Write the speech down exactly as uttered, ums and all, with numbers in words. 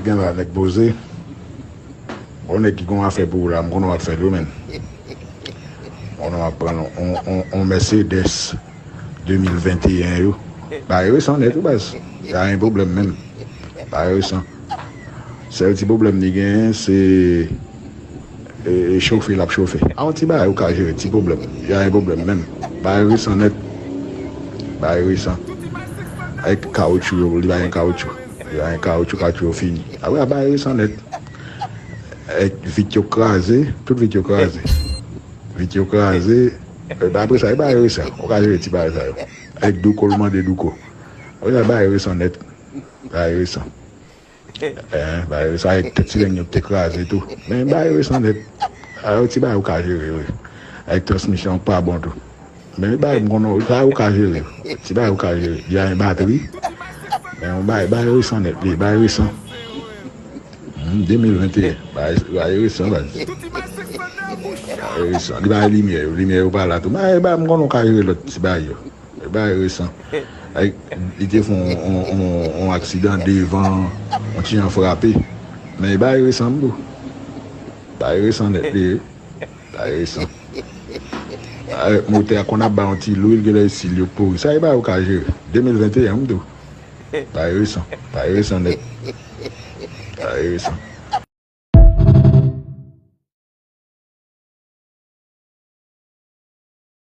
Gen la nèg poze. Bon, nèg ki gon afè pou ou la, m konnen w ap fè l wi, menn. M konnen w ap pran on, on, on Mercedes de mil venteyen yo. Bagay resan nèt wi baz. Y a yon pwoblèm menm. Bagay resan. Sèl ti pwoblèm li genyen, se e, e, chofe l ap chofe. A yon ti bagay ou ka jere, ti pwoblèm. Y a yon pwoblèm menm. Bagay resan nèt. Bagay resan. Avèk kawoutchou yo, li pa gen kawoutchou. Li pa gen kawoutchou, kawoutchou yo fini. Apre a bagay resan nèt. Avèk vit yo kraze, tout vit yo kraze. Vit yo kraze. E, apre sa, e bagay resan. Ou ka jere ti bagay sa yo. Avèk douko, l mande douko. Apre sa, bagay resan nèt. Bagay resan. Eh, bagay sa, avèk tèt sirèn yo te kraze tou. Men bagay resan nèt. A yon ti bagay ou ka jere, wi. Avèk transmisyon pa bon tou. Men bagay m konnen, sa ou ka jere. Ti bagay ou ka jere. Li a yon batri. Men yon bagay, bagay resan nèt, li, bagay resan. Hmm, de mil venteyen. Bagay, bagay resan, baz. Bagay resan. Li bagay limyè yo, limyè yo pa la tou. Men bagay m konnen ou ka jere lòt ti bagay yo. E bagay resan. Ay, li te fè on, on, on, on aksidan devan, on ti jan frape. Men e bagay resan m tou. Bagay resan nèt li ye. Bagay resan. Ay, motè a konn ap bay on ti lwil, genlè sil yo pouri. Sa e bagay ou ka jere. De mil venteyen m tou. Bagay resan. Bagay resan nèt. Bagay resan.